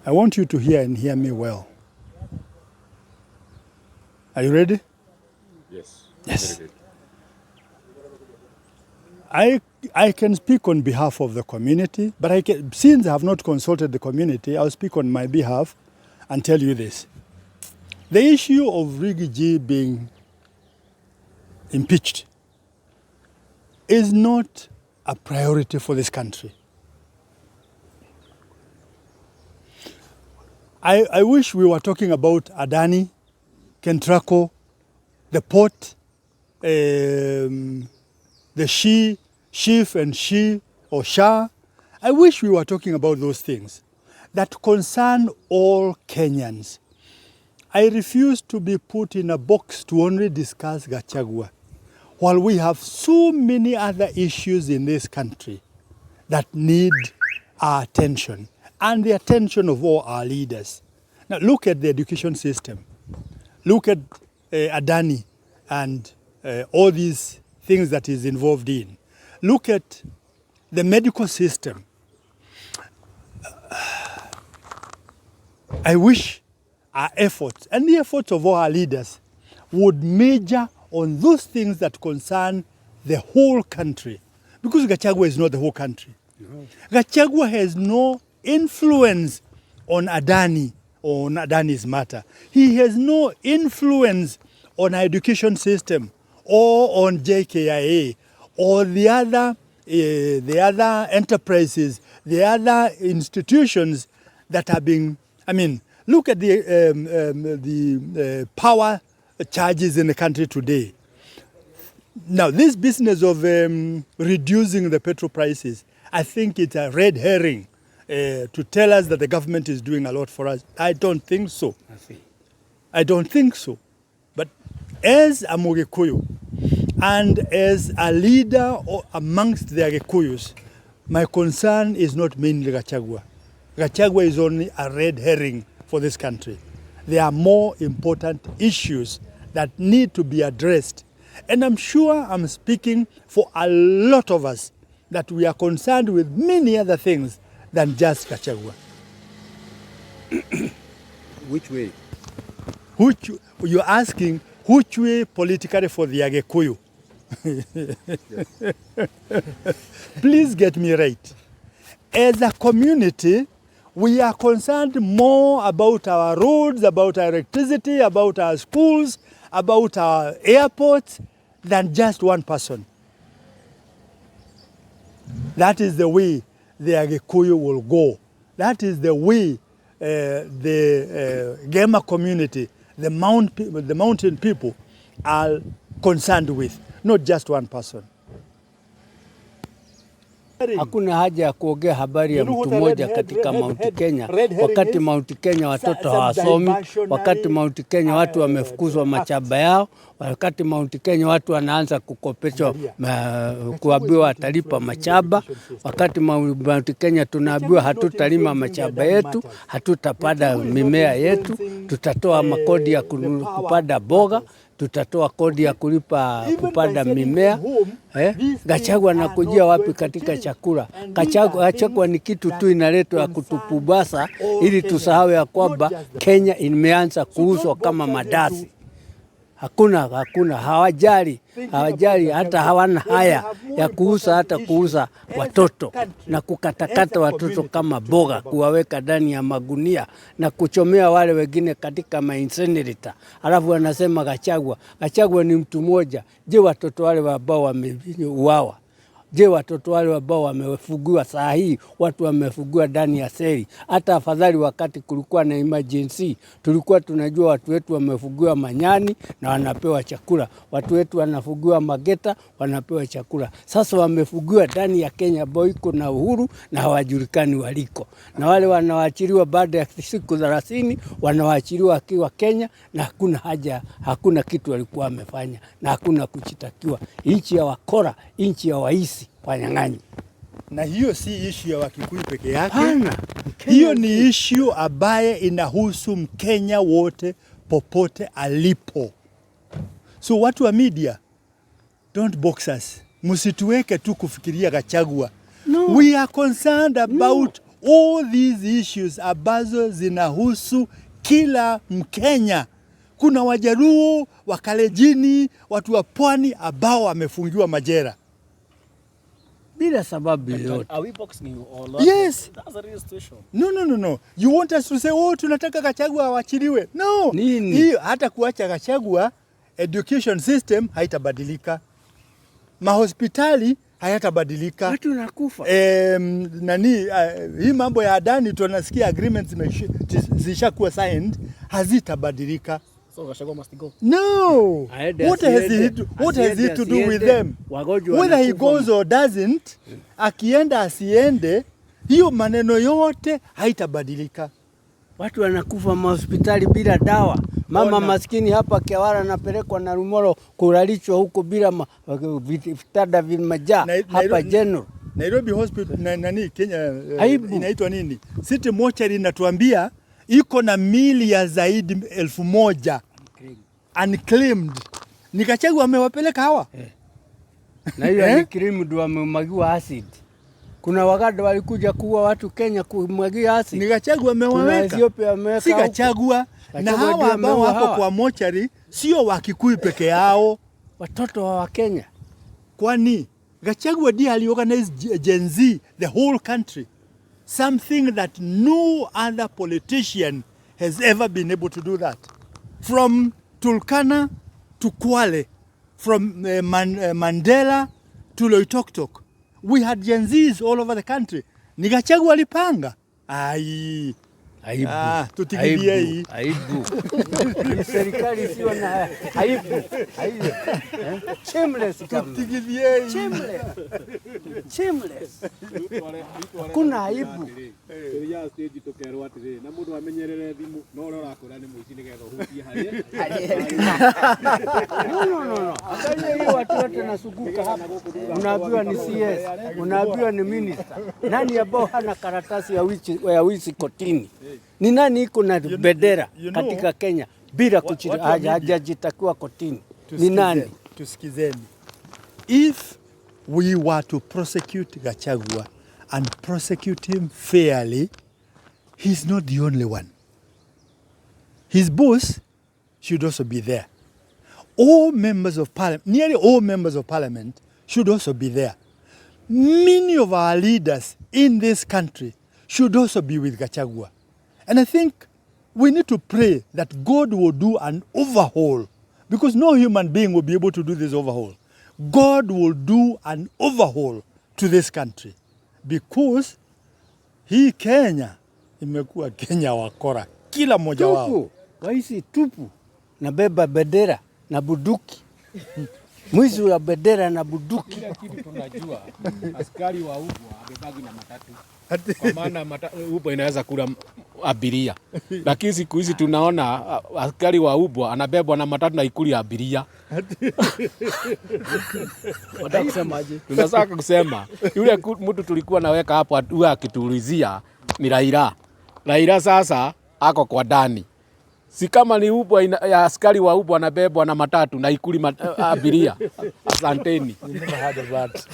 I want you to hear and hear me well. Are you ready? Yes. Yes. Very good. I can speak on behalf of the community, but since I have not consulted the community, I'll speak on my behalf and tell you this. The issue of Riggy G being impeached is not a priority for this country. I wish we were talking about Adani, Kentraco, the port, the she, chief and she or Shah. I wish we were talking about those things that concern all Kenyans. I refuse to be put in a box to only discuss Gachagua, while we have so many other issues in this country that need our attention and the attention of all our leaders. Now look at the education system. Look at Adani and all these things that he's involved in. Look at the medical system. I wish our efforts and the efforts of all our leaders would major on those things that concern the whole country. Because Gachagua is not the whole country. No. Gachagua has no influence on Adani or on Adani's matter. He has no influence on our education system or on JKIA or the other enterprises, the other institutions that are being, I mean, look at the power charges in the country today. Now, this business of reducing the petrol prices, I think it's a red herring to tell us that the government is doing a lot for us. I don't think so. I see. I don't think so. But as a Mugikuyu and as a leader amongst the Agikuyus, my concern is not mainly Gachagua. Gachagua is only a red herring for this country. There are more important issues that need to be addressed. And I'm sure I'm speaking for a lot of us that we are concerned with many other things than just Gachagua. Which way? Which, you're asking, which way politically for the Agikuyu? Yes. Please get me right. As a community, we are concerned more about our roads, about our electricity, about our schools, about our airports, than just one person. That is the way the Agikuyu will go. That is the way the Gema community, the mountain people are concerned with, not just one person. Hakuna haja ya kuongea habari ya mtu mmoja katika Mount Kenya, wakati Mount Kenya watoto hawasomi, wakati Mount Kenya watu wamefukuzwa mashamba yao, wakati Mount Kenya watu wanaanza kukopeshwa, kuambiwa watalipa mashamba, wakati Mount Kenya tunaambiwa hatutalima mashamba yetu, hatutapanda mimea yetu, tutatoa makodi ya kupanda boga, tutatoa kodi ya kulipa kupanda mimea. Gachagua anakujia wapi katika chakula? Gachagua ni kitu tu inaletwa ya kutupumbaza ili tusahau ya kwamba Kenya imeanza kuuzwa kama mandazi. Hakuna, hakuna, hawajali, hawajali, hata hawana haya ya kuuza, hata kuuza watoto na kukatakata watoto kama boga, kuwaweka ndani ya magunia na kuchomea wale wengine katika maincinerator. Alafu wanasema Gachagua, Gachagua ni mtu mmoja. Je, watoto wale ambao wameuawa? Je, watoto wale ambao wamefugiwa saa hii, watu wamefugiwa ndani ya seli? Hata afadhali wakati kulikuwa na emergency, tulikuwa tunajua watu wetu wamefugiwa Manyani na wanapewa chakula, watu wetu wanafugiwa Mageta wanapewa chakula. Sasa wamefugiwa ndani ya Kenya ambayo iko na uhuru na hawajulikani waliko, na wale wanaoachiliwa baada ya siku 30 wanaoachiliwa wakiwa Kenya, na hakuna haja, hakuna kitu walikuwa wamefanya na hakuna kushitakiwa. Nchi ya wakora, nchi ya waizi, wanyang'anyi. Na hiyo si issue ya Wakikuyu peke yake. Hapana. Hiyo ni issue ambaye inahusu Mkenya wote popote alipo. So watu wa media, don't box us. Msituweke tu kufikiria Gachagua. No. We are concerned about All these issues ambazo zinahusu kila Mkenya. Kuna Wajaluo, Wakalenjini, watu wa pwani ambao wamefungiwa majela. Bila sababu yoyote. Are we boxing you or not? Yes. That's a real situation. No, no, no, no. You want us to say, oh, tunataka Gachagua awachiliwe. No. Nini? Hiyo hata kuacha Gachagua, education system haitabadilika. Mahospitali hayatabadilika. Watu nakufa. Nani hii mambo ya Adani tunasikia agreements zishakuwa signed, hazitabadilika. So Gachagua must go. No. Aende What has asiende, he to, what has he asiende, to do with asiende. them? Wagonjwa Whether he wanakufa. goes or doesn't, akienda asiende, hiyo maneno yote haitabadilika. Watu wanakufa mahospitali bila dawa. Mama Ona. Maskini hapa Kiawara anapelekwa na Rumoro kulalishwa huko bila vitanda vimejaa hapa General. Nairobi Hospital na, nani Kenya Aibu. Inaitwa nini? City Mortuary inatuambia iko na mili ya zaidi 1000 unclaimed. Ni Gachagua amewapeleka hawa. Na hiyo Eh? ni krimu ndio wamemwagiwa acid. Kuna Waganda walikuja kuua watu Kenya kumwagia acid. Ni Gachagua Kuna amewaweka. Ethiopia wameweka Si huko. Gachagua na Gachagua hawa ndio ambao ameua wako hawa. kwa mochari sio Wakikuyu peke yao. Watoto wa Wakenya. Kwani Gachagua ndiye aliorganize Gen Z the whole country, something that no other politician has ever been able to do that. From Turkana to Kwale, from Mandera to Loitoktok, we had Gen Zs all over the country. Ni Gachagua alipanga. Ai. Aibu. Ah, tutigilie Aibu. hii. Aibu. Ni serikali isiyo na aibu. Aibu. Eh? Shameless government. Tutigilie hii. Shameless. Shameless. Hakuna aibu. Tũthiaga stage tũkerwo atĩrĩrĩ na mũndũ amenyerere thimũ no ũrĩa ũrakwĩra nĩ mũici nĩgetha ũhutie harĩa. No, no, no, no. Angalia hiyo watu wote nasuguka hapa. Unaambiwa ni CS, unaambiwa ni minister. Nani ambao hana karatasi ya wizi kotini? Ni nani iko na bendera katika Kenya bila watu wa media. hajajitakiwa kotini? Ni nani? Tusikizeni. If we were to prosecute Gachagua and prosecute him fairly, he's not the only one. His boss should also be there. All members of parliament, nearly all members of parliament should also be there. Many of our leaders in this country should also be with Gachagua. And I think we need to pray that God will do an overhaul, because no human being will be able to do this overhaul. God will do an overhaul to this country, because hii Kenya imekuwa Kenya wakora, kila mmoja wao. Tupu. Waisi tupu. Nabeba bendera na bunduki. Mwizi wa bendera na bunduki. Kila kitu tunajua askari wa ubwa abebagi na matatu kwa maana ubwa inaweza kula abiria, lakini siku hizi tunaona askari wa ubwa anabebwa na matatu na ikuli abiria. Wataka kusemaje? Tunataka kusema yule mtu tulikuwa naweka hapo huwa akituulizia ni Raila. Raila sasa ako kwa ndani, si kama ni ubwa ya askari wa ubwa anabebwa na matatu na ikuli abiria. Asanteni. Never heard of that.